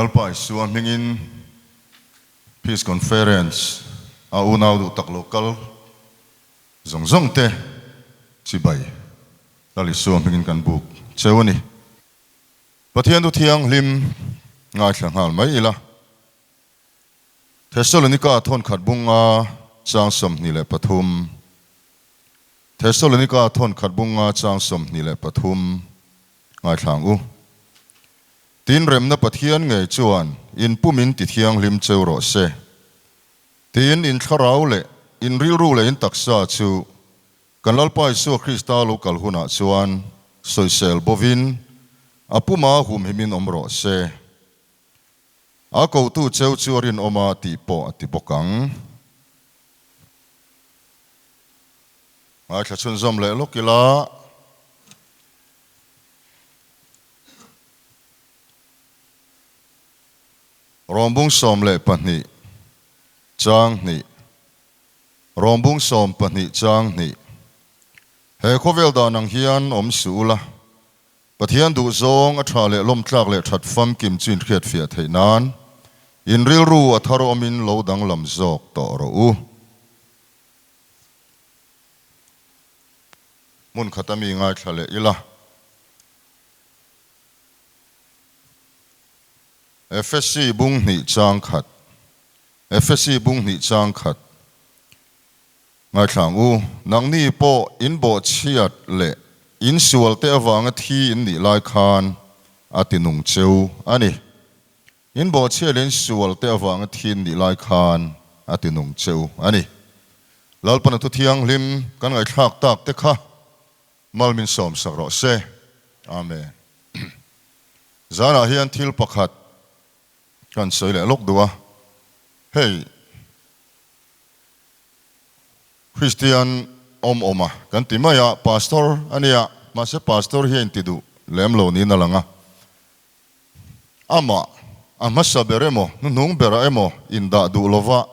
Lalpa Isua hmingin Peace Conference a unau duh tak lo kal zawng zawng te chibai Lal Isua hmingin kan buk cheu a ni. Pathian thu thianghlim ngaithla nghal mai ila. Thessalonika thawnkhat bunga chang 23 Thessalonika thawnkhat bunga chang 23 ngaithlang u. Tin remna Pathian ngei chuan in pumin ti thianghlim cheu rawh se. Tin in thlarau leh in rilru leh in taksa chu kan Lalpa Isua Krista lo kal hunah chuan sawisel bovin a puma humhimin awm rawh se. A kotu cheu chu a rinawm a tih pawh a ti bawk ang. Ngaithla chhunzawm leh lawk ila. Rawngbung 12 chang hnih Rawngbung 12 chang hnih He khawvel dan ang hian awm suh ula. Pathian duhzawng a tha leh lawmtlak leh that famkim chu inhriatfiah theih nan in rilru a thar awmin lo danglam zawk tawh rawh u. Hmun khata mi ngaithla leh ila. Efesi bung hnih chang khat Efesi bung hnih chang khat Ngaithlang u, nangni pawh in bawhchhiat leh in sual te avanga thi in nih lai khan a ti nung cheu a ni. In bawhchhiat leh in sual te avanga thi in nih lai khan a ti nung cheu a ni. Lalpana thu thianghlim kan ngaihthlak tak te kha mal min sawmsak rawh se. Amen. Zanah hian thil pakhat kan sawi leh lawk duh a, hei. Kristian awm awm a kan ti mai a, Pastor a nia, mahse Pastor hi a inti duh lem lo niin a lang a. Amah a hmasa ber emaw, hnuhnung berah emaw indah duh lova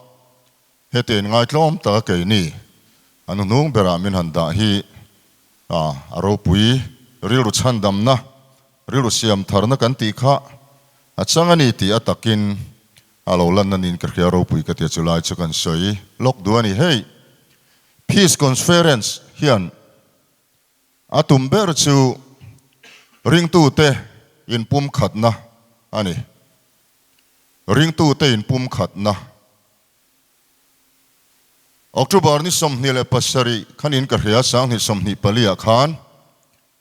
heti in ngaitlawm taka keini a hnuhnung berah min han dah hi a ropui rilru chhandamna, rilru siamtharna kan tih kha a chang a ni tih a takin A lo lan na niin ka hria ropui ka tia chu lai chu kan sawi lawk duh a ni. Hei Peace Conference hian a tum ber chu ringtute inpumkhatna a ni. Ringtute inpumkhatna. October ni 27 khan in ka hria 2024 ah khan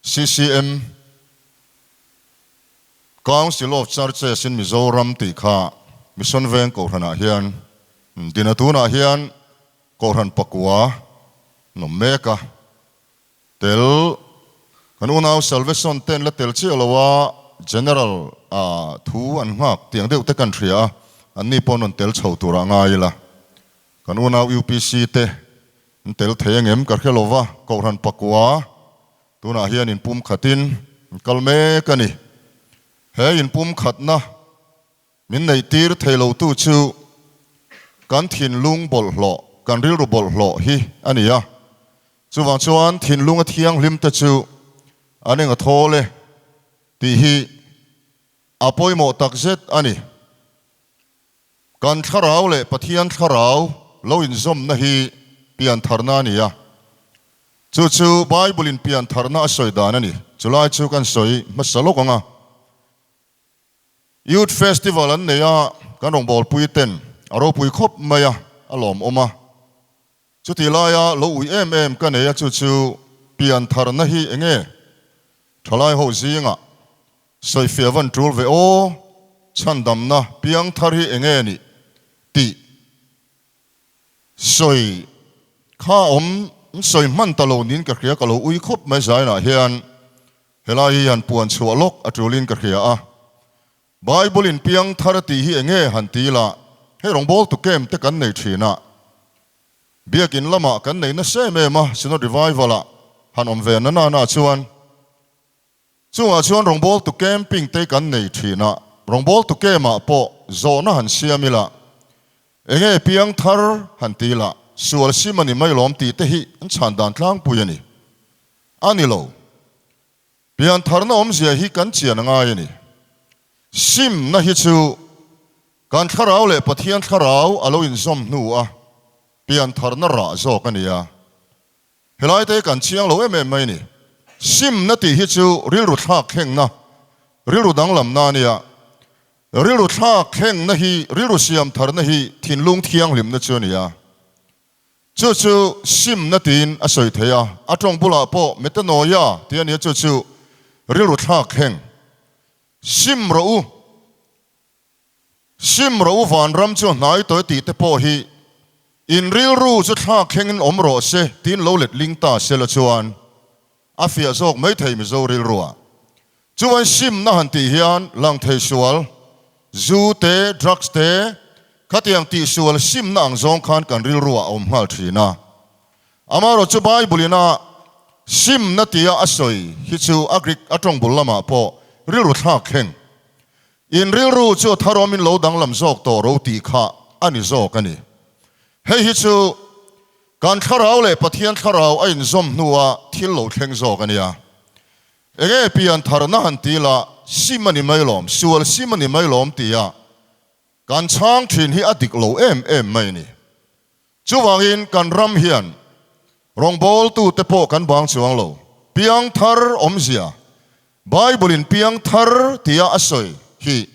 CCM Council of Churches in Mizoram tih kha Mission Veng Kohhranah hian dina tunah hian Kohhran pakua an awm mek a, tel kan unau Salvation ten la tel chiah lo a General ah thu an nghak tiang deuh te kan hria a, anni pawh an rawn tel chho turah ngai ila kan unau UPC te an tel thei angem ka hre lo va, Kohhran pakua Tunah hian inpum khatin an kal mek a ni. He inpum khatna min neihtir thei lotu chu kan thinlung bawlhhlawh, kan rilru bawlhhlawh hi a ni a. Chuvang chuan thinlunga thianghlim te chu an eng a thawl e tih hi a pawimawh takzet a ni. Kan thlarau leh Pathian thlarau lo inzawmna hi piantharna a ni a. Chu chu Bible-in piantharna a sawi dan a ni. Chulai chu kan sawi hmasa lawk ang a. Youth Festival an nei a, kan rawngbawlpui ten a ropui khawp mai a, a lawmawm a. Chutih laia lo ui em em ka nei a chu chu piantharna hi enge thalai ho zingah sawifiah van tul ve aw, chhandamna piangthar hi enge nih tih sawi kha awm sawi hman ta lo niin ka hria ka lo ui khawp mai zainah hian helai hi han puan chhuah lawk a tulin ka hria a. Bible in piangthar a tih hi enge han ti ila, hei rawngbawltu camp te kan nei thin a, Biakin lamah kan nei nasa em em a, Synod Revival ah han awm ve na na na chuan chungah chuan rawngbawltu camping te kan nei thin a, rawngbawltu camp ah pawh zawhna han siam ila, enge piangthar han ti ila, sual sim a ni mai lawm tih te hi an chhan dan tlangpui a ni. A ni lo. Piantharna awmzia hi kan chian a ngai a ni. Simna hi chu kan thlarau leh Pathian thlarau a lo inzawm hnu a piantharna rah zawk a ni a. Helai te hi kan chiang lo em em mai a ni. Simna tih hi chu rilru thlak thlengna, rilru danglamna a nia. Rilru thlak thlengna hi, rilru siam tharna hi thinlung thianghlimna chu a ni a. Chu chu simna tiin a sawi thei a, a tawng bulah pawh metanoia tih a nia chu chu rilru thlak thleng. Sim rawh u, sim rawh u vanram chu a hnai tawh e tih te pawh hi in rilru chu thlak thlengin awm rawh se tiin lo let ling ta sela chuan a fiah zawk mai thei Mizo rilruah. Chuan simna han tih hian lang thei sual, zu te, drugs te, khatiang tihsual simna ang zawng khan kan rilruah a awm nghal thin a. Amaherawh chu Bible ina simna tia a sawi hi chu a Greek a tawng bul lamah pawh rilru thlak thleng. In rilru chu a tharawmin lo danglam zawk tawh ro tih kha a ni zawk a ni. Hei hi chu kan thlarau leh Pathian thlarau a inzawm hnua thil lo thleng zawk a nia. Enge pian tharna han ti la sim a ni mai lawm, sual sim a ni mai lawm tia kan chhang thin hi a dik lo em em mai a ni. Chuvangin kan ram hian rawngbawltute pawh kan bang chuang lo. Piangthar awmzia, Bible-in piangthar tia a sawi hi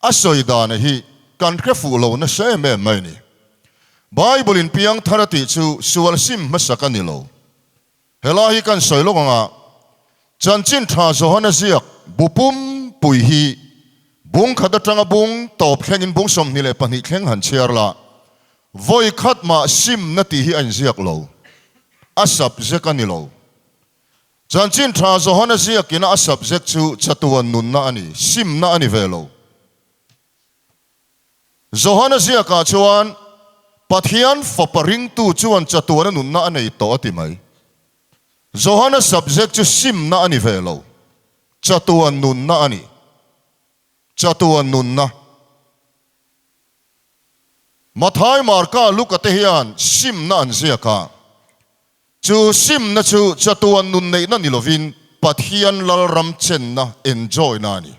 a sawi dana hi kan hre fuh lo nasa em em mai a ni. Bible-in piangthar a tih chu sual sim hmasak a ni lo. Helai hi kan sawi lawk ang a, Chanchin Tha Johana ziak bu pumpui hi bung khat atanga bung tawp thlengin bung 22 thleng han chhiar la, vawi khat mah simna tih hi a inziak lo, a subject a ni lo. Chanchin Tha Johana ziakina a subject chu chatuan nunna a ni, simna a ni ve lo. Johana ziakah chuan, Pathian fapa ringtu chuan chatuana nunna a nei tawh a ti mai. Johana subject chu simna a ni ve lo, chatuan nunna a ni. Chatuan nunna. Mathai, Marka, Luka te hian simna an ziak a. Chu simna chu chatuan nun neihna ni lovin Pathian Lalram chenna, enjoy-na a ni.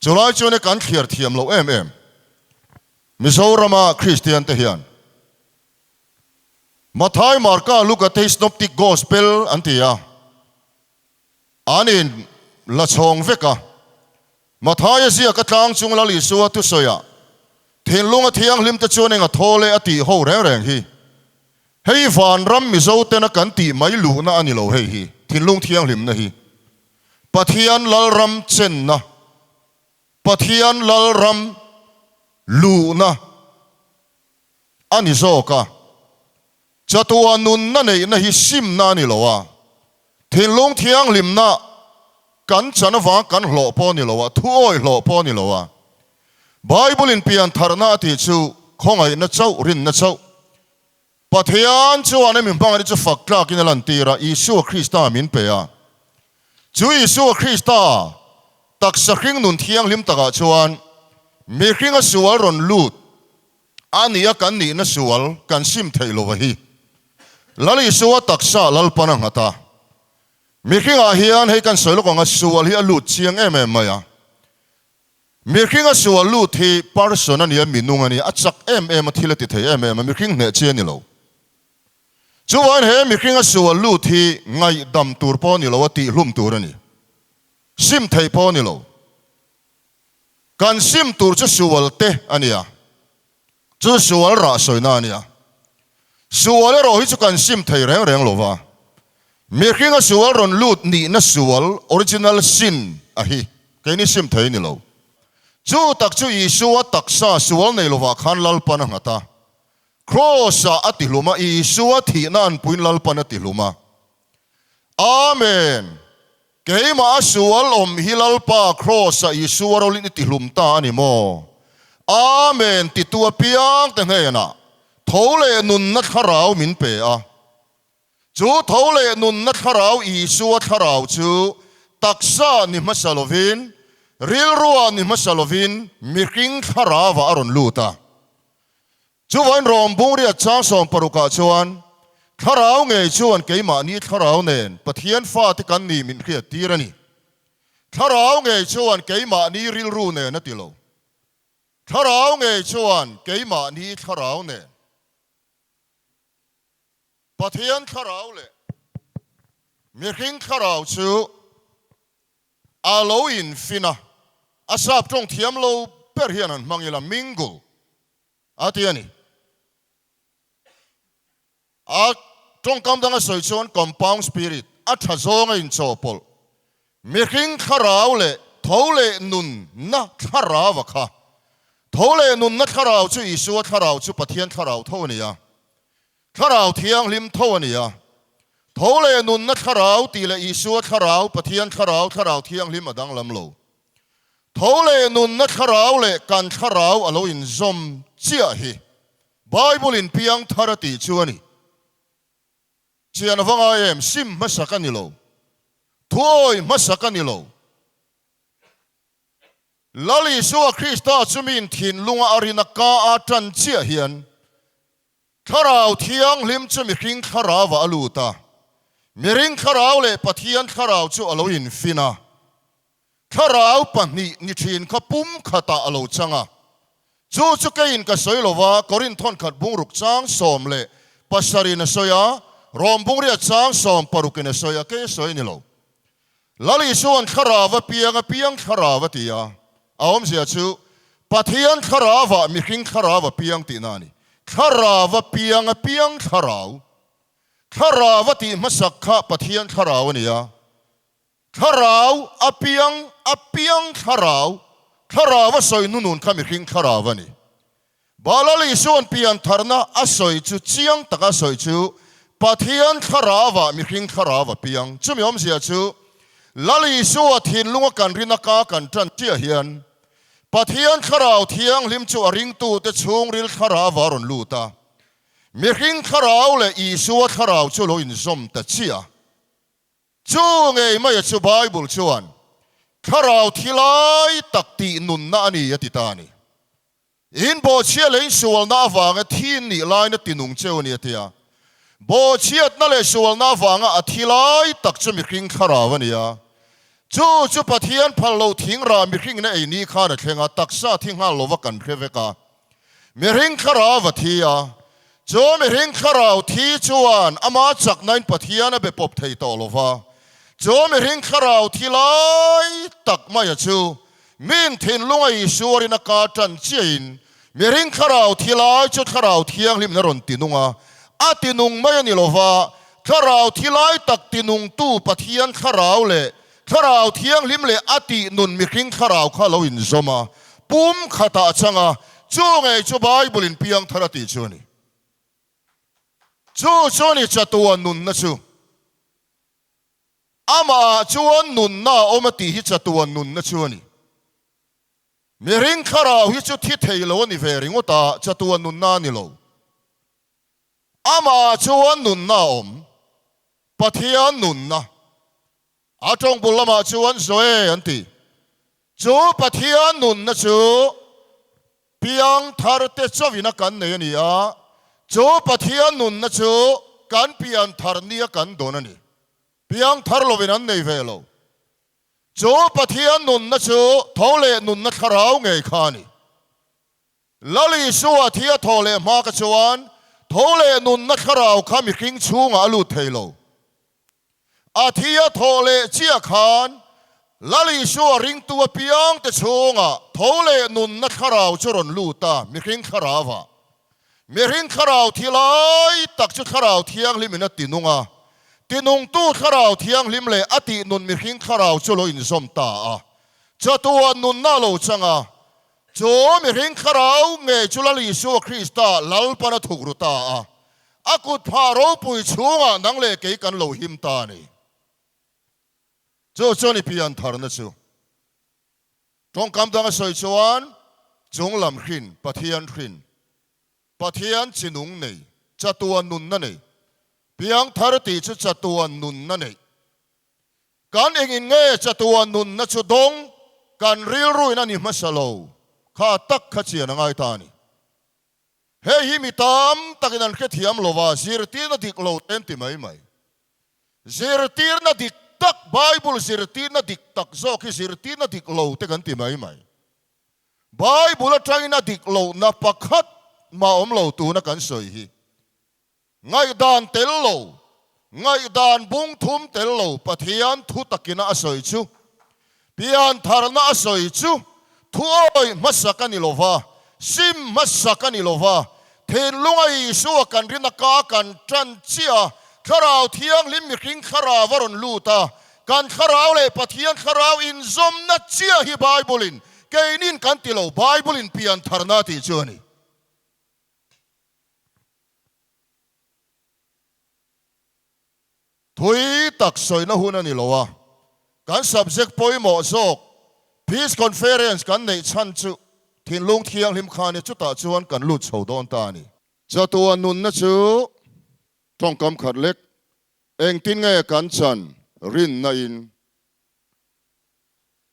Chulai chuan e kan thliar thiam loh em em. Mizorama Kristian te hian Mathai, Marka, Luka te hi Synoptic Gospel an ti a, an in la chhawng vek a. Mathaia ziaka tlang chung Lal Isua thusawiah thinlunga thianghlim te chuan eng a thawl e a tih ho reng reng hi. Hei vanram Mizo tena kan tih mai luhna a ni lo hei hi, thinlung thianghlimna hi. Pathian Lalram chenna, Pathian Lalram luhna a ni zawk a. Chatuah nunna neihna hi simna a ni lo a, thinlung thianghlimna kan chan avang kan hlawh pawh a ni lo a, thuawi hlawh pawh a ni lo a. Bible-in piantharna a tih chu khawngaihna chauh, rinna chauh. Pathian chuan hemi hmangaihna chu fak tlakin a lantir a, Isua Krista min pe a. Chu Isua Krista taksa hring nun thianghlim takah chuan mihringa sual rawn lut a ni a, kan nihna sual kan sim theih lo a hi. Lal Isua taksa Lalpan a nghat a. Mihringah hian hei kan sawi lawk ang a, sual hi a lut chiang em em mai a. Mihring a sual lut hi person a nia, minung a nia, a chak em em a, thil a ti thei em em a, mihring hneh chi a ni lo. Chuvain he mihring a sual lut hi ngaihdam tur pawh a ni lo a, tihhlum tur a ni. Sim theih pawh a ni lo. Kan sim tur chu sual te a nia. Chu sual rah sawina a nia. Sual erawh hi chu kan sim thei reng reng lo va. Mihringa sual rawn lut nihna sual, original sin, a hi keini sim thei ni lo. Chu tak chu Isua taksa sual nei lovah khan Lalpan a nghat a. Kraws-ah a tihlum a, Isua thihna anpuiin Lalpan a tihlum a. Amen! Keimah a sual awm hi Lalpa Kraws-ah Isua rolin i tihlum ta a ni maw? Amen! Titu apiang te hnenah tho leh nunna thlarau min pe a. Chu tho leh nunna thlarau Isua thlarau chu taksa ni hmasa lovin, rilrua ni hmasa lovin mihring thlarauah a rawn lut a. Chuvain Rom bungriat chang sawmparukah chuan, Thlarau ngei chuan keimahni thlarau nen Pathian fate kan ni min hriattir a ni. Thlarau ngei chuan keimahni rilru nen a ti lo. Thlarau ngei chuan keimahni thlarau nen. Pathian thlarau leh mihring thlarau chu a lo infin a, a sap tawng thiam lo ber hian han hmang ila, mingle a ti a ni. A tawngkam danga sawi chuan compound spirit, a tha zawnga inchawhpawlh, mihring thlarau leh tho leh nunna thlarau a kha. Tho leh nunna thlarau chu Isua thlarau chu Pathian thlarau tho a ni a, Thlarau Thianghlim tho a ni a. Tho leh nunna thlarau tih leh Isua thlarau, Pathian thlarau, Thlarau Thianghlim a danglam lo. Tho leh nunna thlarau leh kan thlarau a lo inzawm chiah hi Bible in piang thar a tih chu a ni. Chian a va ngai em? Sim hmasak a ni lo. Thuawi hmasak a ni lo. Lal Isua Krista chu miin thinlunga a rina ka a tan chiah hian Thlarau Thianghlim chu mihring thlarauah a lut a, mihring thlarau leh Pathian thlarau chu a lo infin a. Thlarau pahnih ni thin kha pum khatah a lo chang a. Chu chu keiin ka sawi lo va, Korinth thawnkhat bungruk chang 17 in a sawi a, Rom bungriat chang 16 in a sawi a, kei a sawi ni lo. Lal Isua'n thlarau a piang a piang thlarau a ti a, a awmzia chu Pathian thlarauah mihring thlarau a piang tihna a ni. Thlarau a piang a piang thlarau. Thlarau a tih hmasak kha Pathian thlarau a ni a. Thlarau a piang a piang thlarau, thlarau a sawi nunun kha mihring thlarau a ni. Balal Isua'n pian tharna a sawi chu chiang taka sawi chu Pathian thlarauah mihring thlarau a piang. Chumi awmzia chu Lal Isua thinlunga kan rin a ka kan tan chiah hian Pathian thlarau thianghlim chu a ringtute chhungril thlarauah a rawn lut a, mihring thlarau leh Isua thlarau chu lo inzawm ta chiah. Chu ngei maia chu Bible chuan thlarau thi lai tak tih nunna a ni a ti ta a ni. In bawhchhia leh in sualna avanga thi in nih laina ti nung cheu a ni a ti a. Bawhchhiatna leh sualna avanga a thi lai tak chu mihring thlarau a ni a. Chu chu Pathian phal lo thingrah mihringin a ei ni khan a thleng a, taksa thi nghal lova kan hre vek a. Mihring thlarau a thi a, chu mihring thlarau thi chuan ama chaknain Pathian a be pawp thei tawh lo va. Chu mihring thlarau thi lai tak maia chu min thinlunga Isuarin a ka tan chiahin mihring thlarau thi lai chu Thlarau Thianghlimna rawn tinung a, a tinung mai a ni lo va, thlarau thi lai tak tinungtu Pathian thlarau leh Thlarau Thianghlim leh a tih nun mihring thlarau kha lo inzawm a, pum khatah a chang a, chu ngei chu Bible in piang thar a tih chu a ni. Chu chu a ni chatuan nunna chu. Amah ah chuan nunna a awm a tih hi chatuan nunna chu a ni. Mihring thlarau hi chu thi thei lo a ni ve ringawt a, chatuan nunna a ni lo. Amah ah chuan nunna a awm, Pathian nunna. A tawng bul lamah chuan Zoe an ti. Chu Pathian nunna chu piang thar te chauhin a kan nei a ni a, chu Pathian nunna chu kan pian thar nia kan dawn a ni. Piang thar lovin an nei ve lo. Chu Pathian nunna chu tho leh nunna thlarau ngei kha a ni. Lal Isua thi a thawh leh hma ka chuan tho leh nunna thlarau kha mihring chhungah a lut thei lo. A thi a thawh leh chiah khan Lal Isua ringtu apiangte chhungah tho leh nunna thlarau chu rawn lut a, mihring thlarauah. Mihring thlarau thi lai tak chu Thlarau Thianghlimin a tinung a, tinungtu Thlarau Thianghlim leh a tihnun mihring thlarau chu lo inzawm ta a, chatuan nunna a lo chang a. Chu mihring thlarau ngei chu Lal Isua Krista Lalpan a thuk ru ta a, a kut phah ropui chhungah nang leh kei kan lo him ta a ni. Chu chuan i pian tharna chu tawngkam dang a sawi chuan chunglam hrin, Pathian hrin, Pathian chinung nei, chatuan nunna nei, piang thar tih chu chatuan nunna neih. Kan engin nge chatuan nunna chu dawng kan rilruin a ni hmasa lo kha tak kha chian a ngai ta a ni. Hei hi mi tam takin an hrethiam lo va, zirtirna dik lo te an ti mai mai. Zirtirna dik. tak, Bible zirtirna dik tak zawk hi zirtirna dik lo te kan ti mai mai. Bible atangin a dik lohna pakhat mah awm lo tuna kan sawi hi. Ngaihdan tel lo, ngaihdan bung thum tel lo Pathian thu takina a sawi chu, piantharna a sawi chu thuawi hmasak a ni lo va, sim hmasak a ni lo va, thinlunga Isua kan rin a ka kan tan chiah a, Thlarau Thianghlim mihring thlarau a rawn lut a, kan thlarau leh Pathian thlarau inzawmna chiah hi Bible-in keinin kan ti lo, Bible-in piantharna tih chu a ni. Thui tak sawina hun a ni lo a, kan subject pawimawh zawk Peace Conference kan neih chhan chu thinlung thianghlim kha a ni, chutah chuan kan lut chho dawn ta a ni. Chatuan nunna chu tawngkam khat lek, engtin nge kan chan rinna in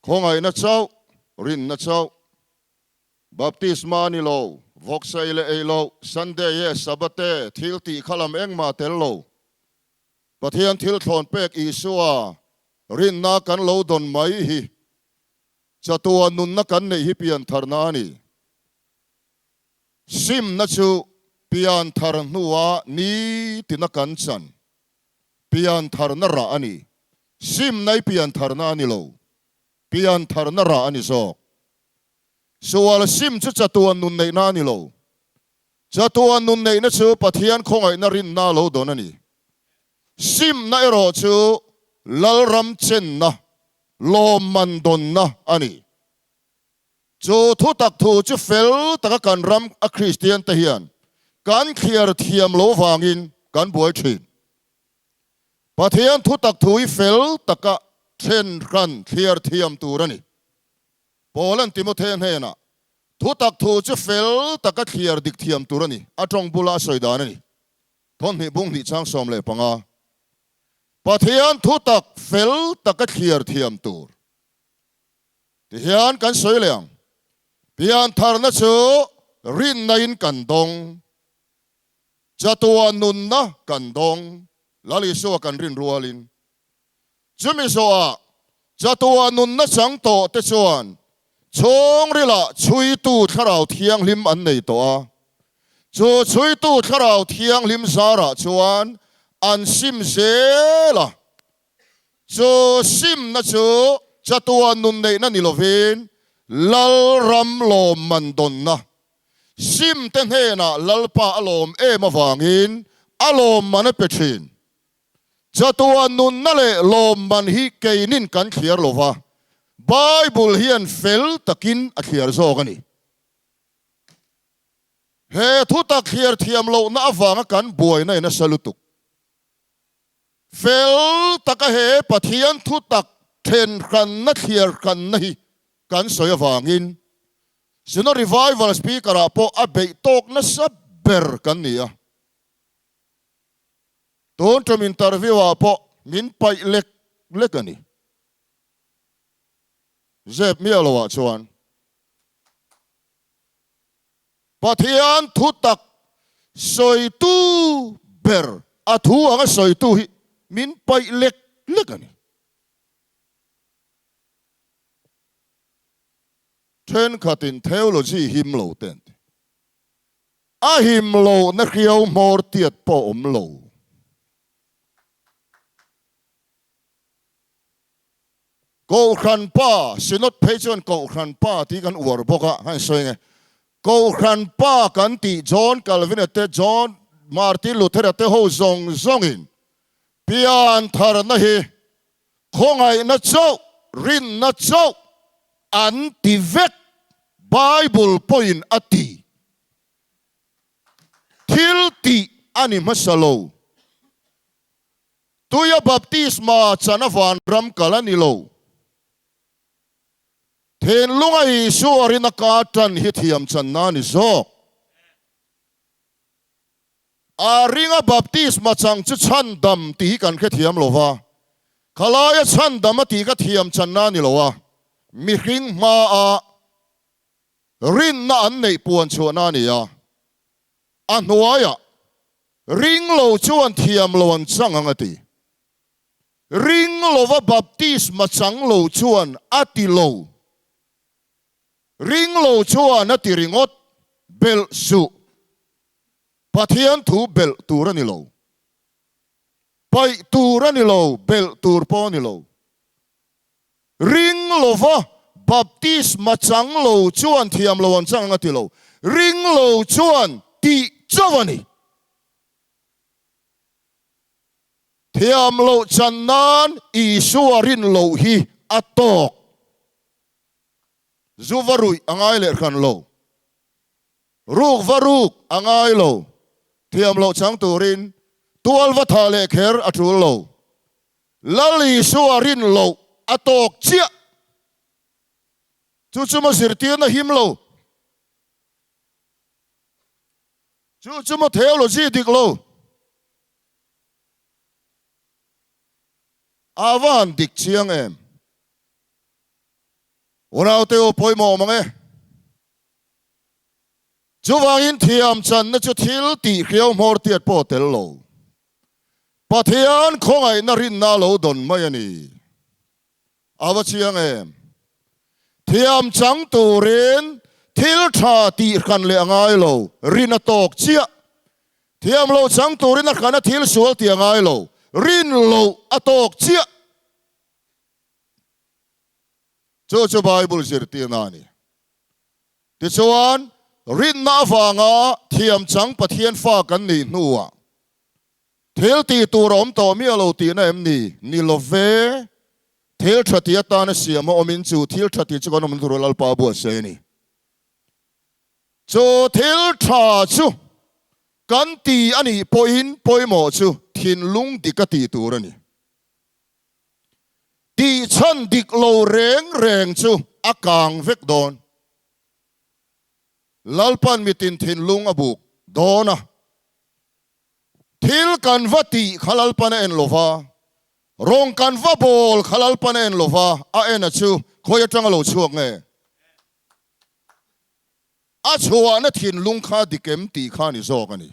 khawngaihna chauh, rinna chauh. Baptisma a ni lo, vawksa ei leh ei loh, Sunday e, Sabbath e, thil tih kha lam engmah tel lo. Pathian thil thlawn pek Isua rinna kan lo dawn mai hi chatuan nunna kan neih hi piantharna a ni. Simna chu pianthar hnua nitina kan chan piantharna rah a ni. Simna i piantharna a ni lo, piantharna rah a ni zawk. Sual sim chu chatuan nun neihna a ni lo. Chatuan nun neihna chu Pathian khawngaihna rinna lo dawn a ni. Simna erawh chu Lalram chenna, lawmman dawnna a ni. Chu thutak thu chu fel taka kan ram a Kristian te hian kan thliar thiam lo vangin kan buai thin. Pathian thutak thu hi fel taka then hran thliar thiam tur a ni. Paula'n Timothea hnenah, Thutak thu chu fel taka thliar dik thiam tur a ni, a tawng bula a sawi dan a ni. Thawnhnih bung hnih chang 15. Pathian thutak fel taka thliar thiam tur. Tihian kan sawi leh ang, Piantharna chu rinna-in kan dawng, chatuan nunna kan dawng, Lal Isua kan rin rualin. Chumi zawhah chatuah nunna chang tawh te chuan chhungrilah chhuitu Thlarau Thianghlim an nei tawh a. Chu chhuitu Thlarau Thianghlim zarah chuan an sim zel a. Chu simna chu chatuah nun neihna ni lovin Lalram lawmman dawnna, sim te hnenah Lalpa a lawm em avangin a lawmman a pe thin. Chatuan nunna leh lawmman hi keinin kan thliar lo va, Bible hian fel takin a thliar zawk a ni. He thutak thliar thiam lohna avanga kan buaina in a sa lutuk. Fel taka he Pathian thutak thenhranna thliarhranna hi kan sawi avangin Synod Revival Speaker-ah pawh a beih tawk nasa ber kan ni a. Tun tum interview ah pawh min paih lek lek a ni. Zep miah lo ah chuan Pathian thu tak sawitu ber a thu anga sawitu hi min paih lek lek a ni. Thenkhatin theology him lo te an ti. A him lohna hriau hmawr tiat pawh awm lo. Kohhran pa, Synod phei chuan Kohhran pa tih kan uar bawk a, han sawi nge. Kohhran pa kan tih John Calvin-a te, John Martin Luther-a te ho zawng zawngin piantharna hi khawngaihna chauh, rinna chauh an ti vek, Bible pawhin a ti. Thil tih a ni hmasa lo. Tuia baptisma chan a vanram kal a ni lo. Thinlunga Isua rina ka tan hi thiam channa a ni zawk. A ringa baptisma chang chu chhandam tih hi kan hrethiam lo va, khalaia chhandam a tih ka thiam channa a ni lo a, mihring hmaa rinna an neih puan chhuahna a ni a, a hnuaiah ring lo chuan thiam lo an chang ang a ti. Ring lova baptisma chang lo chuan a ti lo. Ring lo chuan a ti ringawt, belh suh. Pathian thu belh tur a ni lo. Paih tur a ni lo, belh tur pawh a ni lo. Ring lova baptisma chang lo chuan thiam lo an chang ang a ti lo. Ring lo chuan tih chauh a ni. Thiam loh chan nan Isua rin loh hi a tawk. Zu va ruih a ngai leh hran lo. Ruk va ruk a ngai lo. Thiam loh chang turin tual va thah leh kher a tul lo. Lal Isua rin loh a tawk chiah. Chu chu maw zirtirna him lo? Chu chu maw theology dik lo? A va han dik chiang em? Unaute u pawimawh awm ang e. Chuvangin thiam channa chu thil tih hriau hmawr tiat pawh tel lo. Pathian khawngaihna rinna lo dawn mai a ni. A va chiang em? Thiam chang turin thil tha tih hran leh a ngai lo, rin a tawk chiah. Thiam lo chang turin a hrana thil sual tih a ngai lo, rin loh a tawk chiah. Chu chu Bible zirtirna a ni. Tichuan, rinna avanga thiam chang Pathian fa kan nih hnuah thil tih tur a awm tawh miah lo tihna em ni? Ni lo ve. Thil tha tih atana siam a awmin chu thil tha tih chu kan awmna tur Lalpa a buatsaih a ni. Chu thil tha chu kan ti a nih pawhin pawimawh chu thinlung dik a tih tur a ni. Tih chhan dik lo reng reng chu a kang vek dawn. Lalpan mitin thinlung a buk dawn a. Thil kan va tih kha Lalpan a en lo va, rawng kan va bawl kha Lalpan a en lo va, a en a chu khawi atanga lo chhuak nge? A chhuahna thinlung kha dik em tih kha ni zawk a ni.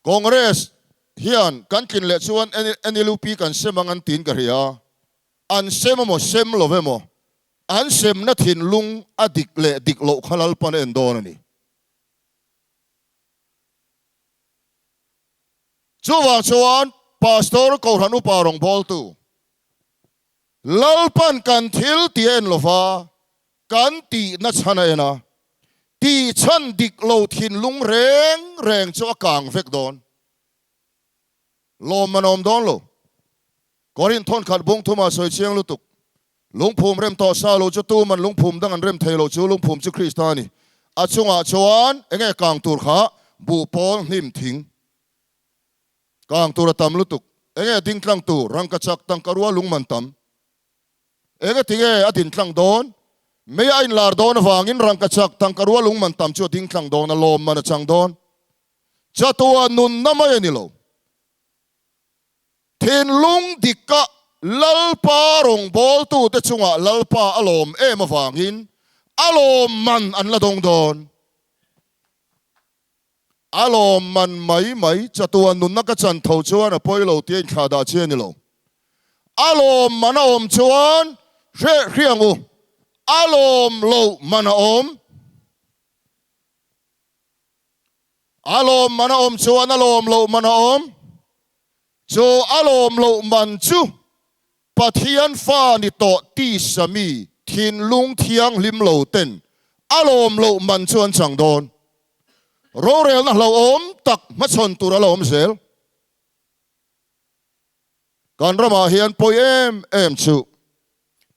Congress hian kan tlin leh chuan NLUP kan sem ang an tiin ka hria. An sem emaw sem lo emaw, an semna thinlung a dik leh dik loh kha Lalpan a en dawn a ni. Chuvang chuan Pastor Kohhran Upa rawngbawltu Lalpan kan thil tih a en lo va, kan tihna chhan a en a, tih chhan dik lo thinlung reng reng chu a kang vek dawn. Lawm man a awm dawn lo. Korinth thawnkhat bung thumah sawi chiang lutuk. Lungphum rem tawh sa lo chu tuman lungphum dang an rem thei lo chu lungphum chu Krista a ni. A chungah chuan enge kang tur kha buhpawl hnim thing. Kang tur a tam lutuk. Enge ding tlang tur rangkachak tangka rua lung man tam. Enge tinge a din tlang dawn? Mei a inlar dawn avangin rangkachak tangka rua lung man tam chu a ding tlang dawn a lawm man a chang dawn. Chatuah nunna mai a ni lo. Thinlung dika Lalpa rawngbawltute chungah Lalpa a lawm em avangin a lawm man an la dawng dawn. A lawm man mai mai, chatuan nunna ka chan tho chuan a pawi lo tia inthlah dah chi a ni lo. A lawm man a awm chuan hreh hriang u, a lawm loh man a awm. A lawm man a awm chuan a lawm loh man a awm. Chu a lawm loh man chu Pathian fa ni tawh tisa mi thinlung thianghlim lo ten a lawm loh man chu an chang dawn. Rorelna hlauhawm tak hmachhawn tur a la awm zel. Kan ramah hian pawi em em chu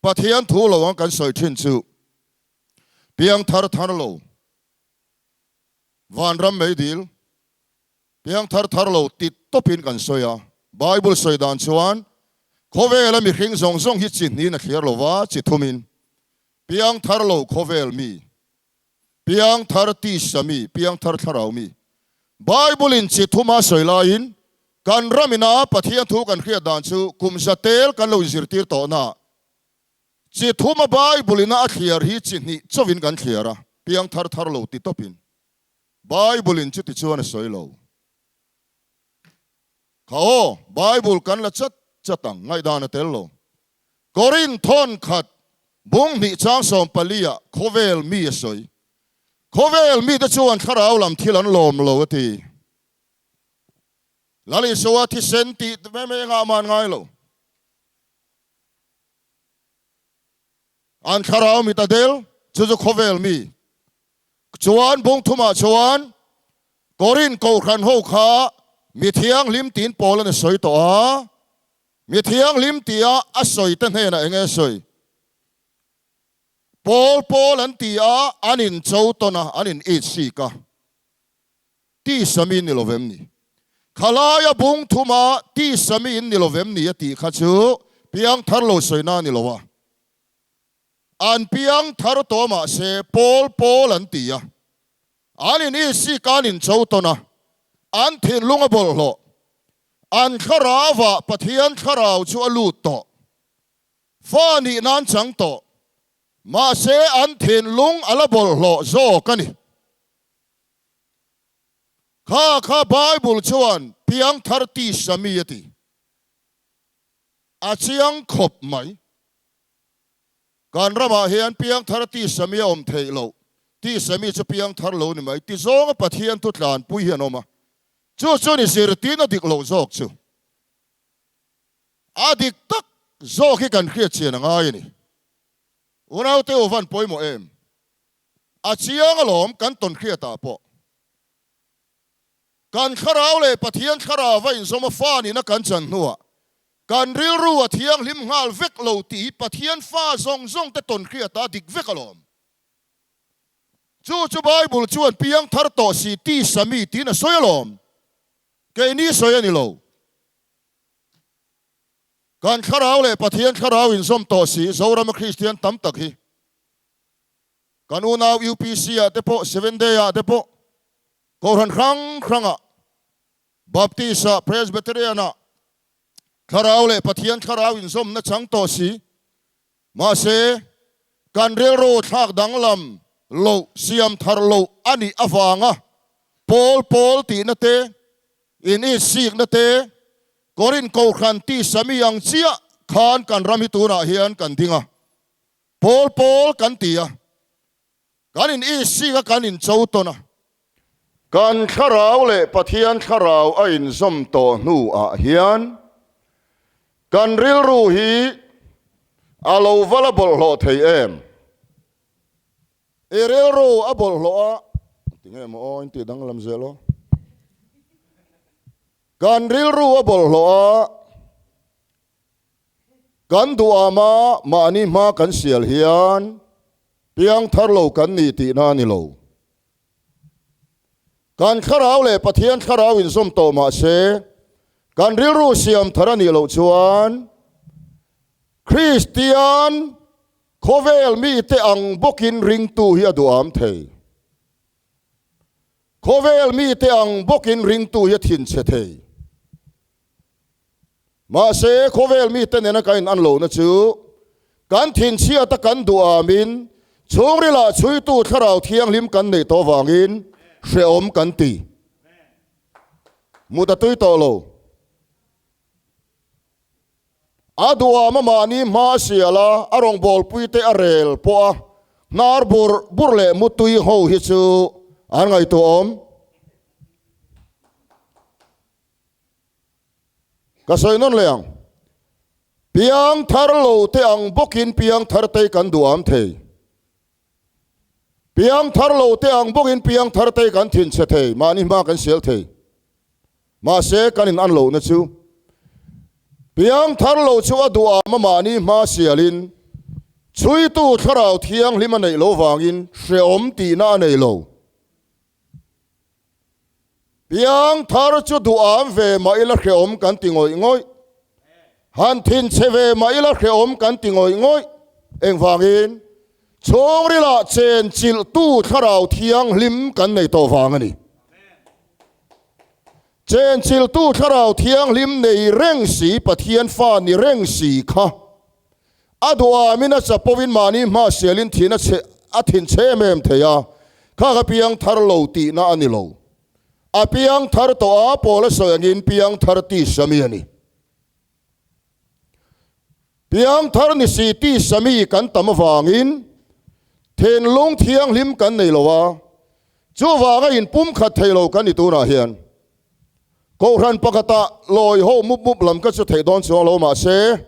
Pathian thu lo ang kan sawi thin chu piang thar thar lo, vanram meidil, Piang thar thar lo ti tawpin kan sawi a, Bible sawi dan chuan khawvela mihring zawng zawng hi chi hniin a thliar lo va, chi thumin, piang thar lo khawvel mi, piang thar tisa mi, piang thar thlarau mi. Bible in chi thuma sawi laiin kan ramina Pathian thu kan hriat dan chu kum za tel kan lo inzirtir tawhna chi thuma Bible ina a thliar hi chi hnih chauhin kan thliar a, piang thar thar lo ti tawpin. Bible in chuti chuan a sawi lo. Kha aw, Bible kan la chat chat ang, ngaihdan a tel lo. Korinth thawn khat bung hnih chang 14 ah khawvel mi a sawi. Khawvel mite chuan thlarau lam thil an lawm lo a ti. Lal Isua thisen tih mai mai engah mah an ngai lo. An thlarau mit a del, chu chu khawvel mi. Chuan bung thumah chuan Korinth kohhran ho kha mi thianghlim tiin Paul an a sawi tawh a. Mi thianghlim tia a sawi te hnenah eng nge sawi? Paul Paul an ti a, an in cho tawn a, an in it sik a. Tisa mi ni lovem ni? Khalaia bung thuma tisa mi in ni lovem ni a tih kha chu piang thar lo sawina a ni lo a. An piang thar tawh mahse Paul Paul an ti a. An in isik a an in cho tawn a, an thinlung a bawlhhlawh. An thlarau ah Pathian thlarau chu a lut tawh. Fa nih nan chang tawh. Mahse an thinlung a la bawlhhlawh zawk a ni. Kha kha Bible chuan piangthar tisa mi a ti. A chiang khawp mai. Kan ramah hian piangthar tisa mi a awm theih loh. Tisa mi chu piangthar lo ni mai. Ti zawnga Pathian thu tlanpui hi an awm a. Chu chu ni zirtirna dik loh zawk chu. A dik tak zawk hi kan hriat chian a ngai a ni. Unaute u van pawimawh em? A chiang alawm kan tawn hriatah pawh. Kan thlarau leh Pathian thlarau a inzawm a fa nihna kan chan hnuah kan rilru a thianghlim nghal vek lo tih hi Pathian fa zawng zawng te tawn hriatah a dik vek alawm. Chu chu Bible chuan piang thar tawh si tisa mi tiin a sawi alawm. Keini sawi a ni lo. Kan thlarau leh Pathian thlarau inzawm tawh si Zorama Kristian tam tak hi Kan unau UPC ah te pawh, Seven Day ah te pawh, Kohhran hrang hrang ah, Baptist ah, Presbyterian ah, Thlarau leh Pathian Thlarau inzawmna chang tawh si. Mahse, kan rilru thlak danglam loh, siam thar loh a nih avanga pawl pawl tihna te, in itsikna te, Korinth Kohhran tisa mi ang chiah khan kan ram hi tunah hian kan ding a. Pawl pawl kan ti a, kan in isik a kan in cho tawn a. Kan thlarau leh Pathian thlarau a inzawm tawh hnu ah hian kan rilru hi a lo va la bawlhhlawh thei em? I rilru a bawlhhlawh a, tinge maw aw in tih danglam zel aw. Kan rilru a bawlhhlawh a. Kan duhama mahni hma kan sial hian piang thar lo kan ni tihna a ni lo. Kan thlarau leh Pathian thlarau inzawm tawh mah se, kan rilru siam thar a nih loh chuan Kristian khawvel mite ang bawkin ringtu hi a duham thei. Khawvel mite ang bawkin ringtu hi a thinchhe thei. Mahse, khawvel mite nena kan in an lohna chu kan thinchhiata kan duhamin chhungrilah chhuitu thlarau thianghlim kan neih tawh vangin hrehawm kan ti. Mut a tui tawh lo. A duham a mahni hma a sial a, a rawngbawlpuite a rel pawh a hnar bur bur leh mutui ho hi chu an ngaihtuahawm. Ka sawi nawn leh ang. Piang thar lo te ang bawkin piang thar te kan duham thei. Piang thar lo te ang bawkin piang thar te kan thinchhe thei, mahni hma kan sial thei. Mahse kan in an lohna chu piang thar lo chu a duham a mahni hma sialin chhuitu thlarau thianghlim a neih lo vangin hreawm tihna a nei lo. Piang thar chu duham ve mah ila hrehawm kan ti ngawih ngawih. Han thinchhe ve mah ila hrehawm kan ti ngawih ngawih. Engvangin? Chhungrilah chen chilhtu thlarau thianghlim kan nei tawh vang a ni. Chen chilhtu thlarau thianghlim nei reng si, Pathian fa ni reng si kha A duhamin a chapovin mahni hma sialin thin a chhe a thin chhe em em thei a, kha ka piang thar lo tihna a ni lo. A piangthar tawh a, Paula sawi angin piangthar tisa mi a ni. Piangthar ni si tisa mi kan tam avangin thinlung thianghlim kan nei lo a, chuvanga inpumkhat thei lo kan ni tunah hian. Kohhran pakhatah lawi ho mup mup lam ka chu theih dawn chuang lo mahse,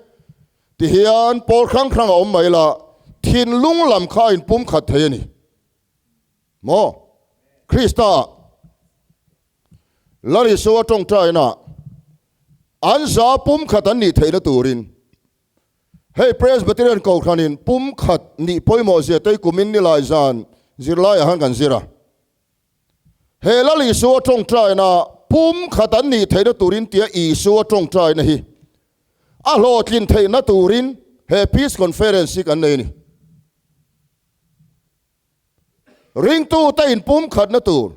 tihian pawl hrang hrang a awm mai la, thinlung lam kha a inpumkhat thei a ni. Maw? Krista Lal Isua tawngtaina an za pumkhat an nih theihna turin hei Presbyterian Kohhranin pumkhat nih pawimawh zia tei kumin nilai zan zirlaiah khan kan zir a. He Lal Isua tawngtaina pumkhat an nih theihna turin tia Isua tawngtaina hi a hlawhtlin theihna turin he Peace Conference hi kan nei a ni. Ringtute inpumkhatna tur,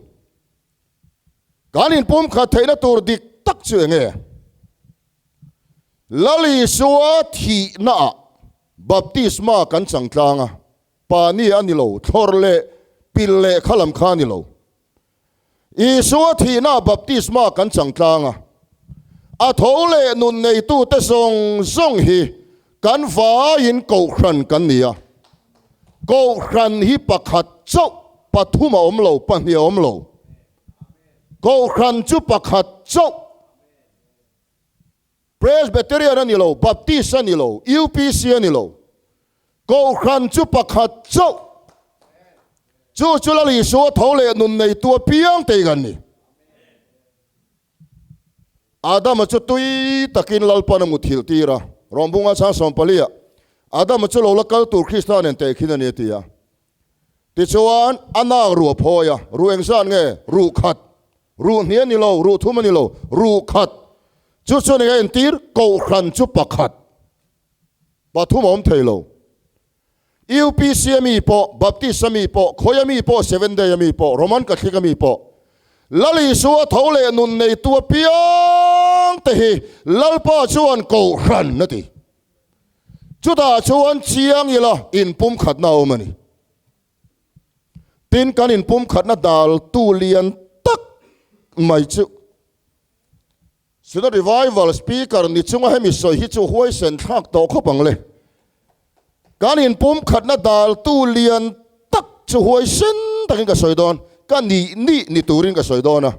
kan inpumkhat theihna tur dik tak chu eng nge? Lal Isua thihnaah baptisma kan chang tlang a, pani a ni lo, thlawr leh pil leh kha lam kha a ni lo. Isua thihnaah baptisma kan chang tlang a, a tho leh nun neitute zawng zawng hi kan vaiin kohhran kan ni a. Kohhran hi pakhat chauh, pathum a awm lo, pahnih a awm lo. Kohhran chu pakhat chauh. Presbyterian a ni lo, Baptist a ni lo, UPC a ni lo. Kohhran chu pakhat chauh. Chu chu Lal Isua tho leh nun neitu apiang te kan ni. Adama chu tui takin Lalpan a muthilh tir a. Rawngbunga chang sawmpali-ah, Adama chu lo la kal tur Krista nen tehkhin a ni a ti a. Tichuan, a nak ruh a phawi a, ruh engzat nge? Ruh khat. Ruh hnih a ni lo, ruh thum a ni lo, ruh khat. Chu chuan eng a entir? Kohhran chu pakhat. Pathum a awm thei lo. UPC a mi pawh, Baptist a mi pawh, khawi a mi pawh, Seven Day a mi pawh, Roman Catholic a mi pawh, Lal Isua tho leh nun neitu apiang te hi Lalpa chuan kohhran a ti. Chutah chuan chiang ila inpumkhatna a awm a ni. Tin, kan inpumkhatna daltu lian tak mai chu Synod Revival Speaker ni chunga hemi sawi hi chu huaisen thlak tawh khawp ang le. Kan inpumkhatna daltu lian tak chu huaisen takin ka sawi dawn, ka nih nih ni turin ka sawi dawn a.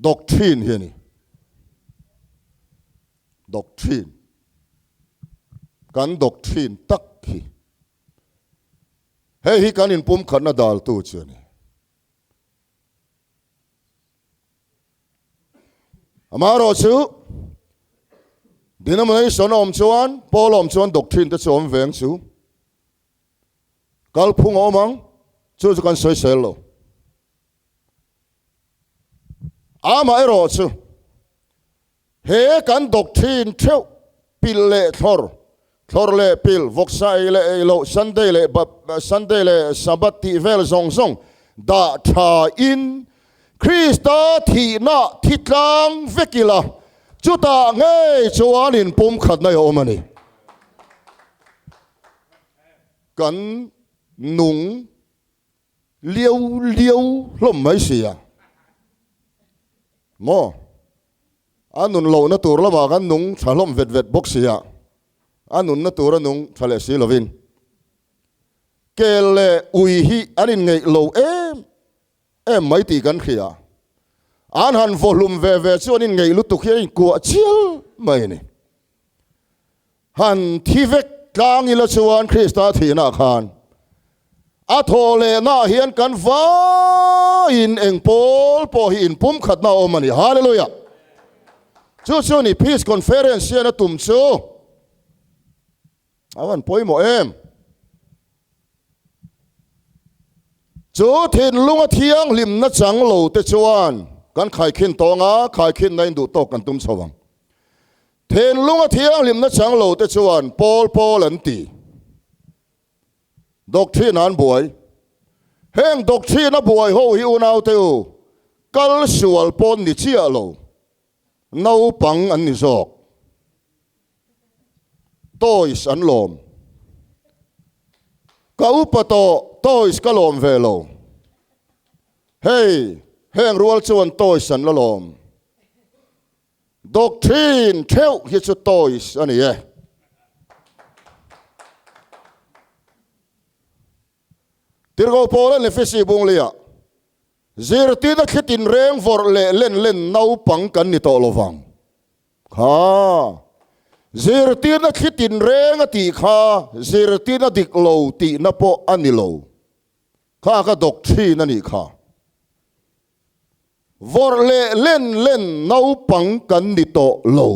Doctrine hi a ni. Doctrine. Kan doctrine tak hi. Hei hi kan inpumkhatna daltu chu a ni. Amaherawh chu denomination a awm chuan, pawl a awm chuan doctrine te chu a awm ve ang chu. Kalphung a awm ang, chu chu kan sawisel lo. Amaherawh chu he kan doctrine theuh pil leh thlawr, thlawr leh pil, vawksa ei leh ei loh, Sunday leh Sunday leh Sabbath tih vel zawng zawng dah tha in Krista thihna thi tlang vek ila chutah ngei chuan inpumkhatna i awm a ni. Kan nung Liau liau hlawm mai si a. Maw? A nun lohna tur lamah kan nung tha hlawm vet vet bawk si a. A nunna tur a nung tha leh si lovin. Kel leh ui hi an inngeih lo em em mai tih kan hria. An han vaw hlum ve ve chu an inngeih lutuk hi an inkuah chial mai a ni. Han thi vek tlang ila chuan Krista thihna khan a thawh lehna ah hian kan vaiin eng pawl pawh hi inpumkhatna a awm a ni. Hallelujah! Chu chu ni Peace Conference hian a tum chu a van pawimawh em? Chu thinlunga thianghlimna chang lo te chuan kan khaikhin tawng a, khaikhinna in duh tawk kan tum chho ang. Thinlunga thianghlimna chang lo te chuan pawl pawl an ti. Doctrine an buai. Heng doctrine a buai ho hi unaute u, kal sual pawn ni chiah lo. Naupang an ni zawk. Toys an lawm. Ka upa tawh, toys ka lawm ve lo. Hei, heng rual chuan toys an la lawm. Doctrine theuh hi chu toys a ni e. Tirhkoh Paula Efesi bunglia zirtirna thli tinreng vawrh leh len len naupang kan ni tawh lovang. Kha zirtirna thli tinreng a tih kha zirtirna dik lo tihna pawh a ni lo. Kha ka doctrine a nih kha. Vawrh leh len len naupang kan ni tawh lo.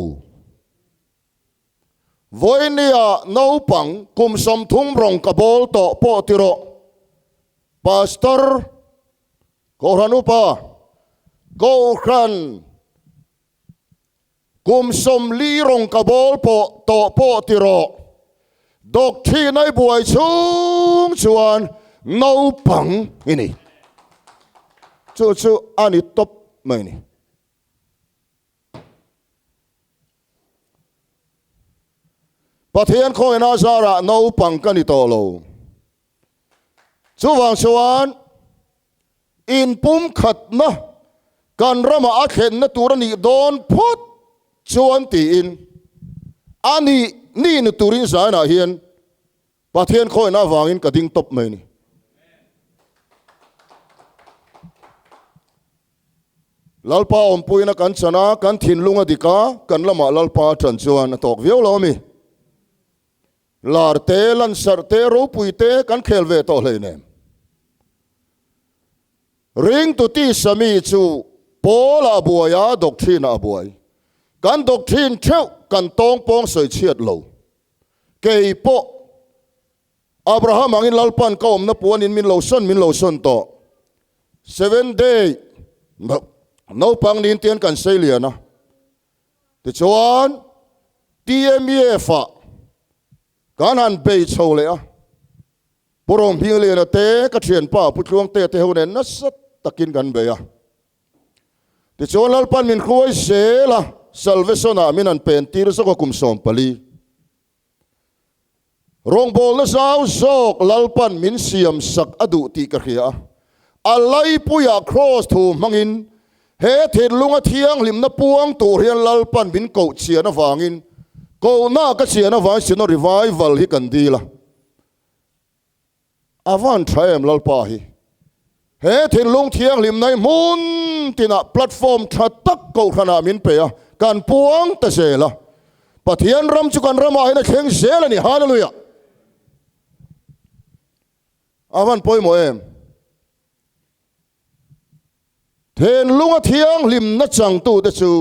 Vawinia naupang kum 30 rawng ka bawl tawh pawh ti rawh. Pastor, Kohhran upa, Kohhran kum 40 rawng ka bawl pawh tawh pawh ti rawh. Doctrine ai buai chhung chuan naupang i ni. Chu chu a ni tawp mai ni. Pathian khawina zarah naupang ka ni tawh lo. Chuvang chuan inpumkhatna kan ramah a thlenna tur a nih dawn phawt chuan tiin a nih ni ni turin zainah hian Pathian khawina avangin ka ding tawp mai a ni. Lalpa awmpuina kan chan a, kan thinlung a dik a, kan lamah Lalpa a ṭan chuan a tawk viau lo a mi. Lar te, lansarh te, ropui te kan khel ve tawh hleinem. Ringtu tisa mi chu Paul-a a buai a, doctrine-ah a buai. Kan doctrine theuh kan tawngpawng sawi chhiat lo. Kei pawh Abraham angin Lalpan ka awmna puanin min lo sawn min lo sawn tawh. Seven day naupang nin tian kan sei lian a. Tichuan TMEF ah kan han bei chho leh a. Pu Ronghmingliana te ka thianpa Pu Tluangtea te ho nen nasa takin kan bei a. Tichuan Lalpan min hruai zel a, Salvation ah min han pen tir zawk a kum 14. Rawngbawlna zau zawk Lalpan min siam sak a duh tih ka hria a. A laipuiah Kraws thu hmangin he thinlunga thianghlimna puang tur hian Lalpan min koh chian avangin kohna ka chian avangin Synod Revival hi kan dil a. A van tha em Lalpa hi. He thinlung thianghlimna hi hmun tinah platform tha tak kohhranah min pe a, kan puang ta zel a. Pathian ram chu kan ramah hian a thleng zel a ni. Hallelujah! A van pawimawh em? Thinlunga thianghlimna changtute chu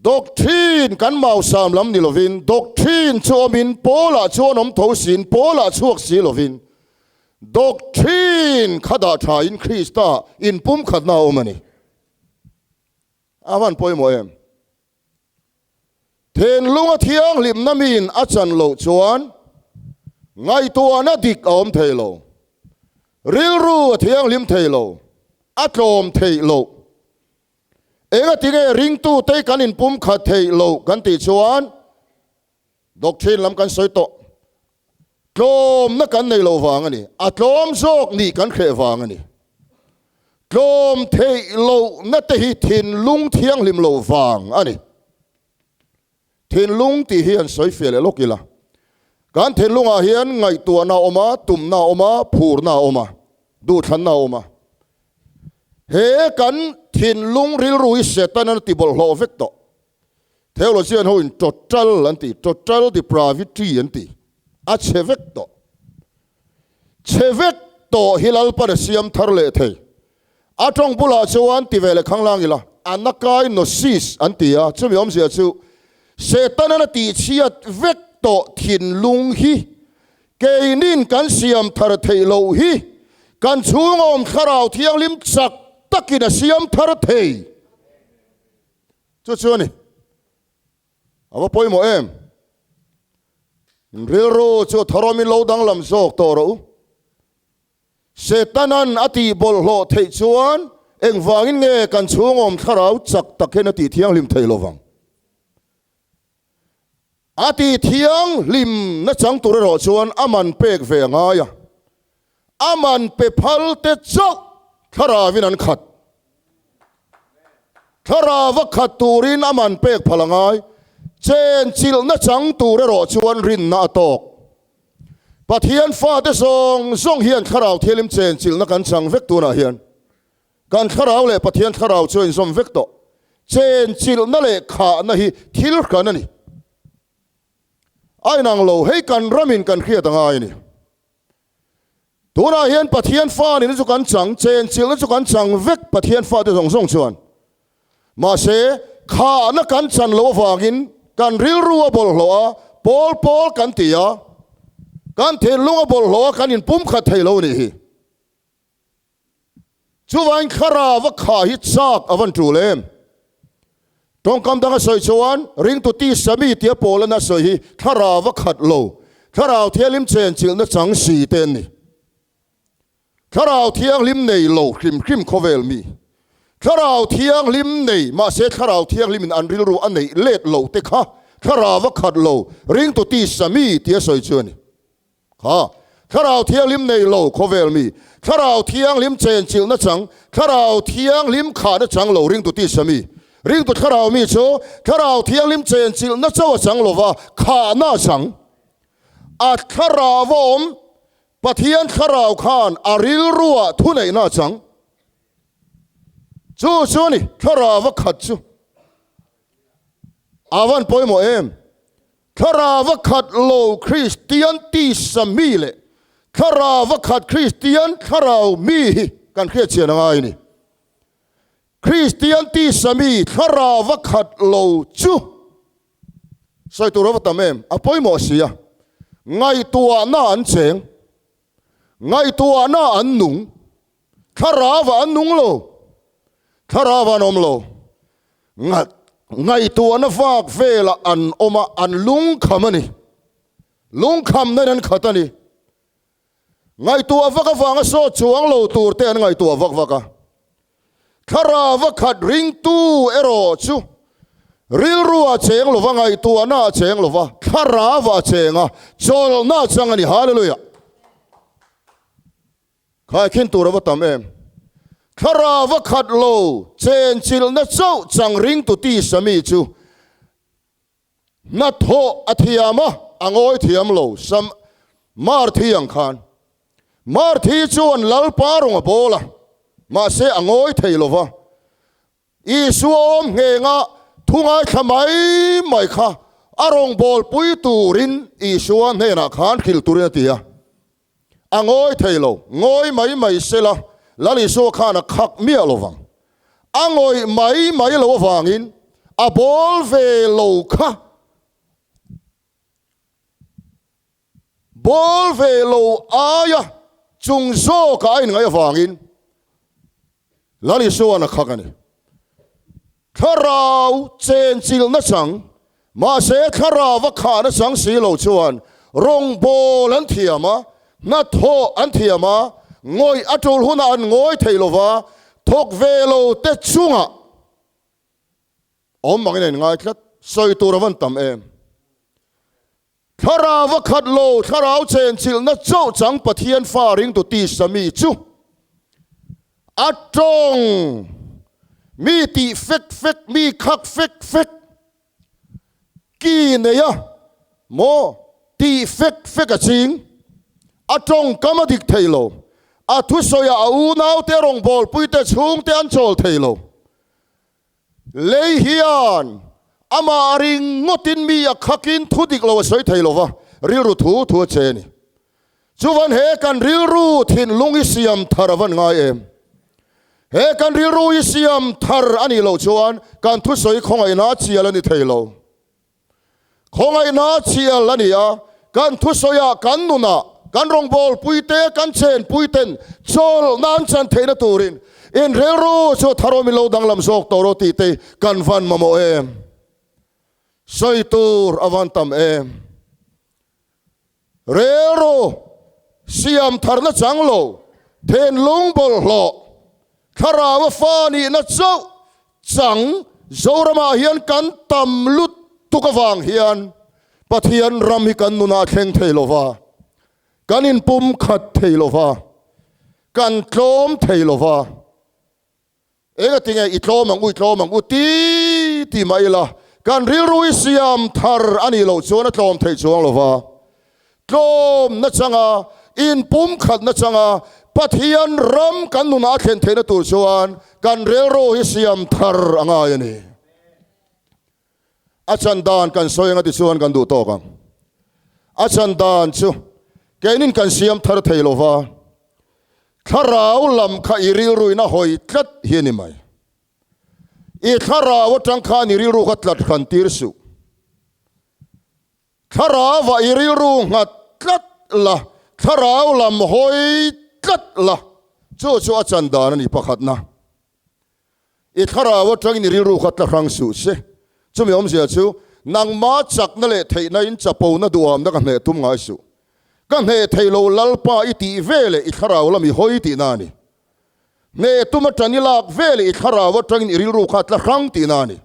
doctrine kan mausam lam ni lovin, doctrine chu awmin Paula chuan awm tho siin Paula chhuak si lovin, doctrine kha dah thain Krista inpumkhatna a awm a ni. A van pawimawh em? Thinlunga thianghlimna miin a chan loh chuan ngaihtuahna dik a awm thei lo, rilru a thianghlim thei lo, a tlawm theih loh. Engatinge ringtute kan inpumkhat theih loh kan tih chuan doctrine lam kan sawi tawh. Tlawmna kan nei lo vang a ni. A tlawm zawk nih kan hreh vang a ni. Tlawm theih lohna te hi thinlung thianghlim lo vang a ni. Thinlung tih hi an sawi fiah leh lawk ila. Kan thinlungah hian ngaihtuahna a awm a, tumna a awm a, phurna a awm a, duhthlanna a awm a. He kan thinlung rilru hi Satan-an a ti bawlhhlawh vek tawh. Theologian ho in total an ti, total depravity an ti. A chhe vek tawh. Chhe vek tawh hi Lalpan a siam thar leh thei. A tawng bulah chuan ti ve leh khanglang ila, anakainosis an ti a, chumi awmzia chu Setanan a tihchhiat vek tawh thinlung hi keinin kan siam thar theih loh hi kan chhunga awm thlarau thianghlim chak takin a siam thar thei. Chu chu a ni. A va pawimawh em? Rilru chu tharawmin lo danglam zawk tawh rawh u. Setanan a tih bawlhhlawh theih chuan engvangin nge kan chhungawm thlarau chak tak hian a tih thianghlim thei lovang? A tih thianghlim nachang tur erawh chuan a man pek ve a ngai a. A man pe phal te chauh. Thlarauvin an khat. Thlarauva khat turin a man pek phal a ngai. Chen chilhna chang tur erawh chuan rinna a tawk. Pathian fate zawng zawng hian Thlarau Thianghlim chen chilhna kan chang vek tunah hian. Kan thlarau leh Pathian thlarau chu a inzawm vek tawh. Chen chilhna leh khahna hi thil hran a ni. A inang lo, hei kan ramin kan hriat a ngai a ni. Tunah hian Pathian fa nihna chu kan chang, chenchilhna chu kan chang vek Pathian fate zawng zawng chuan. Mahse, khahna kan chan loh avangin kan rilru a bawlhhlawh a, pawl pawl kan ti a, kan thinlung a bawlhhlawh a, kan inpumkhat thei lo a nih hi. Chuvangin thlarau a khah hi chak a van tul em? Tawngkam danga sawi chuan ringtu tisa mi tia Paulana sawi hi thlarau a khat lo, thlarau thianghlim chenchilhna chang si te an ni. Thlarau thianghlim nei lo hrim hrim khawvel mi, thlarau thianghlim nei mahse thlarau thianghlimin an rilru a neih let lo te kha thlarau a khat lo, ringtu tisa mi tia sawi chu a ni. Kha, Thlarau Thianghlim nei lo khawvel mi, Thlarau Thianghlim chenchilhna chang, Thlarau Thianghlim khahna chang lo ringtu tisa mi. Ringtu Thlarau mi chu Thlarau Thianghlim chenchilhna chauh a chang lova, khahna a chang. A Thlarau a awm, Pathian Thlarau khan a rilruah thuneihna a chang. Chu chu a ni, Thlarau a khat chu. A van pawimawh em? Thlarau a khat lo Kristian tisa mi leh Thlarau a khat Kristian thlarau mi hi kan hriatchian a ngai a ni. Kristian tisa mi Thlarau a khat lo chu sawi tur a va tam em? A pawimawh si a. Ngaihtuahna an cheng. Ngaihtuahna an nung. Thlarau an nung lo. Thlarau an awm lo. Ngaihtuahna vak velah an awm a, an lungkham a ni. Lungkhamna in an khat a ni. Ngaihtuah vak avanga sawt chuang lo tur te an ngaihtuah vak vak a. Thlarau a khat ringtu erawh chu rilru a cheng lova, ngaihtuahna a cheng lova, thlarau a cheng a, chawlhna a chang a ni. Hallelujah! Khaikhin tur a va tam em? Thlarau a khat lo, chenchilhna chauh chang ringtu tisa mi chu hnathawh a thiam a, a ngawi thiam lo. Sam Marthi ang khan. Marthi chuan Lalpa rawng a bawl a, mahse a ngawi thei lo va. Isua awm nghenga thu ngaithla mai mai kha a rawngbawlpui turin Isua hnenah khan hrilh turin a ti a. A ngawi thei lo, ngawi mai mai sela Lal Isua khan a khak miah lo vang. A ngawih mai mai lo avangin a bawl ve lo kha. Bawl ve lo aia chung zawkah a inngaih avangin Lal Isua'n a khak a ni. Thlarau chenchilhna chang, mahse thlarau a khahna chang si lo chuan rawngbawl an thiam a, hnathawh an thiam a, ngawih a tul hunah an ngawi thei lo va, thawk ve lo te chungah awm angin a inngai tlat. Sawi tur a van tam em? Thlarau a khat lo, thlarau chenchilhna chauh chang Pathian fa ringtu tisa mi chu a tawng, mi tih fek fek, mi khak fek fek, ki nei a maw tih fek fek a ching, a tawngkam a dik thei lo, a thusawiah a unaute rawngbawlpuite chhungte an chawl thei lo. Lei hian amah ringawtin mi a khakin thu dik lo a sawi thei lo va, rilru thu thu a che a ni. Chuvan he kan rilru thinlung i siam thar a van ngai em? He kan rilru i siam thar a nih loh chuan kan thusawi khawngaihna chial a ni thei lo. Khawngaihna chial a ni a, kan thusawiah kan nunah kan rawngbawlpuite, kan chenpuiten chawlhna an chan theihna turin in rilru chu tharawm in lo danglam zawk tawh rawh tih te kan van mamawh em? Sawi tur a van tam em? Rilru siam tharna chang lo, thinlung bawlhhlawh, thlarau a fa nihna chauh chang Zoramah hian kan tam lutuk avang hian Pathian ram hi kan nunah a thleng thei lo va, kan inpumkhat thei lo va, kan tlawm thei lo va. Engatinge i tlawm ang u, i tlawm ang u ti ti mah ila, kan rilru hi siam thar a nih loh chuan a tlawm theih chuang lo va. Tlawm nachanga, inpumkhat nachanga Pathian ram kan nunah a thlen theihna tur chuan kan rilru hi siam thar a ngai a ni. A chan dan kan sawi anga tichuan kan duh tawk ang. A chan dan chu keinin kan siam thar thei lo va, thlarau lam kha i rilruin a hawi tlat hi a ni mai. I thlarau atang khan i rilru kha tlat hran tir suh. Thlarauah i rilru nghat tlat la, thlarau lam hawi tlat la, chu chu a chan dan a ni pakhatna. I thlarau atangin i rilru kha tla hrang suh se. Chumi awmzia chu, nangma chakna leh theihna in chapona duhamna ka hneh tum ngai suh. Ka hneh thei lo Lalpa i tih ve leh i thlarau lam i hawi tihna a ni. Hneh tum atan i lak ve leh i thlarau atangin i rilru kha tla hrang tihna a ni.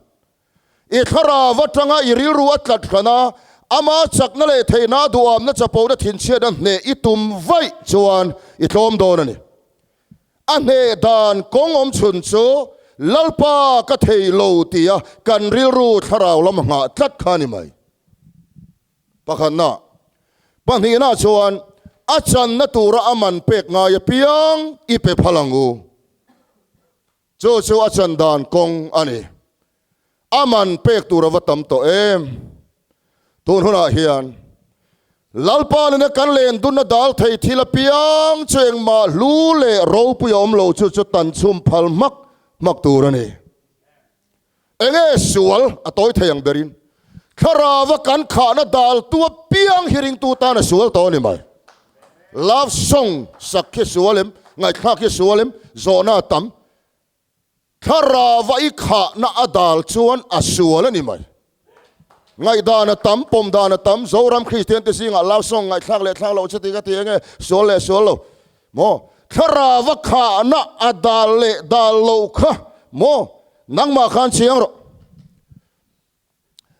I thlarau atanga i rilru a tlat hran a, ama chakna leh theihna duhamna chapona thinchhiatna hneh i tum vaih chuan i tlawm dawn a ni. A hneh dan kawng awm chhun chu Lalpa ka thei lo tia kan rilru thlarau lam nghah tlat kha a ni mai. Pakhatna, pahnihna chuan a channa tura a man pek ngai apiang i pe phal ang u. Chu chu a chan dan kawng a ni. A man pek tur a va tam tawh em? Tun hunah hian Lalpa nena kan len dunna dal thei thil apiang chu engmah hlu leh ropui a awm lo chu chu tan chhum phal hmak hmak tur a ni. Enge sual a tawi thei ang berin thlarava kan khahna dal tu apiang hi ringtu tan a sual tawh a ni mai. Love song sak khi sual em, ngaihthlak hi sual em, zawhna a tam. Thlarava i khahna a dal chuan a sual a ni mai. Ngaihdan a tam, pawm dan a tam, Zoram Kristian te zingah love song ngaihthlak leh thlak loh chuti ka ti enge, sual leh sual lo maw? Thlarava khahna a dal leh dal loh kha maw? Nangmah khan chiang rawh.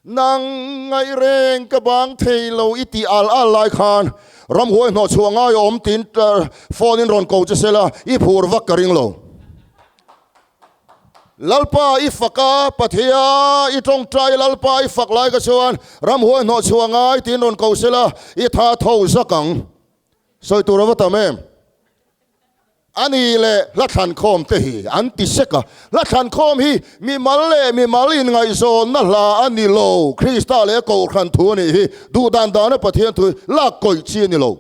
Nang ngaih reng ka bang thei lo i tih al al lai khan ramhuai hnawh chhuah ngai awm tiin phone in rawn ko che sela i phur vak ka ring lo. Lalpa i fak a, Pathia i tawngtai Lalpa i fak lai ka chuan ramhuai hnawh chhuah ngai tiin rawn ko sela i tha tho zak ang. Sawi tur a va tam em? A ni leh hla thlankhawm te hi an ti sek a, hla thlankhawm hi mimal leh mimal inngaihzawnna hla a ni lo, Krista leh a Kohhran thu a nih hi, duh dan dana Pathian thu hi lak kawih chi a ni lo.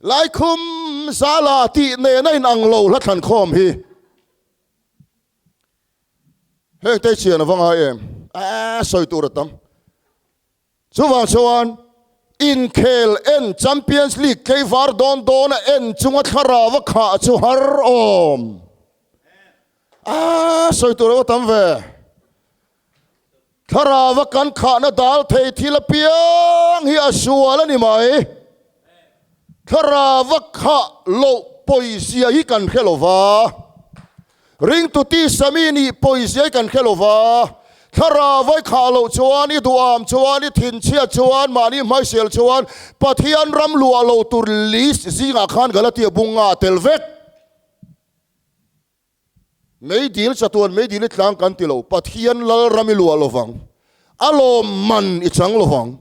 Laikhum zala tih nena inang lo hla thlankhawm hi. Heng te chian a va ngai em? Aa sawi tur a tam. Chuvang chuan inkhel en Champions League tleivar dawn dawna en chunga thlarau a khah chu har awm. A sawi tur a va tam ve. Thlarau a kan khahna dal thei thil apiang hi a sual a ni mai. Thlarau a khah loh pawizia hi kan hre lo va. Ringtu tisa mi nih pawizia hi kan hre lo va. Thlarau a i khah loh chuan, i duham chuan, i thinchhiat chuan, mahni hmaisel chuan Pathian ram luah lo tur list zingah khan Galatia bunga a tel vek. Meidil chatuan meidil i tlang kan ti lo, Pathian lal ram i luah lovang, a lawm man i chang lovang,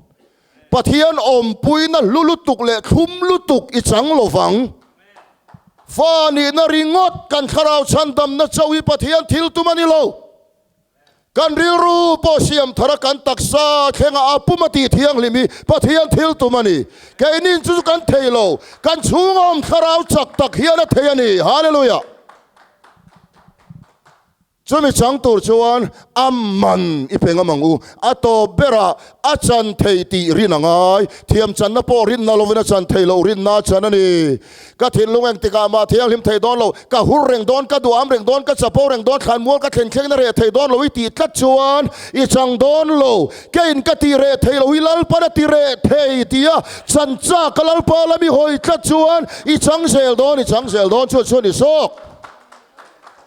Pathian awmpuina hlu lutuk leh thlum lutuk i chang lovang. Fa nihna ringawt kan thlarau chhandamna chauh hi Pathian thil tum a ni lo. Kan rilru pawh siam thar a kan taksa thlengah a pum a tih thianghlim hi Pathian thil tum a ni. Keinin chu chu kan thei lo, kan chhungawm thlarau chak tak hian a thei a ni. Hallelujah! Chumi chang tur chuan a man i pe ngam ang u. A tawp berah a chan thei tih rin a ngai. Thiam channa pawh rinna lovin a chan thei loh rinna a chan a ni. Ka thinlung engtikah mah thianghlim thei dawn lo, ka hur reng dawn, ka duham reng dawn, ka chapo reng dawn, thlanmual ka thlen thlengna reh thei dawn lo i tih tlat chuan i chang dawn lo. Keiin ka ti reh thei lo i Lalpan a ti reh thei tia chan chak ka Lalpa lam i hawi tlat chuan i chang zel dawn, i chang zel dawn chuan chuan i zawk.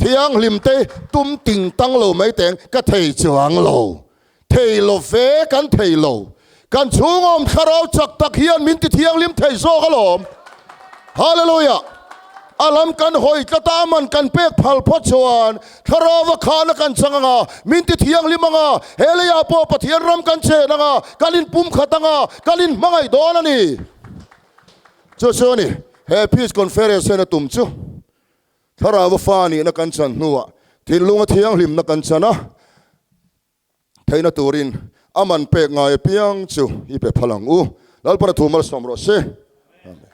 Thianghlim te tum ting tang lo mai teng ka thei chuang lo. Thei lo ve kan thei lo. Kan chhungawm thlarau chak tak hian min ti thianghlim thei zawk alawm. Hallelujah! A lam kan hawi tlat a, a man kan pek phal phawt chuan Thlarauva khahna kan chang ang a, min ti thianghlim ang a, he leiah pawh Pathian ram kan chen ang a, kan inpumkhat ang a, kan inhmangaih dawn a ni. Chu chu a ni, he Peace Conference hian a tum chu. Thlarauva fa nihna kan chan hnuah thinlunga thianghlimna kan chan a, theihna turin a man pek ngai apiang chu i pe phal ang u. Lalpana thu malsawm rawh se. Amen.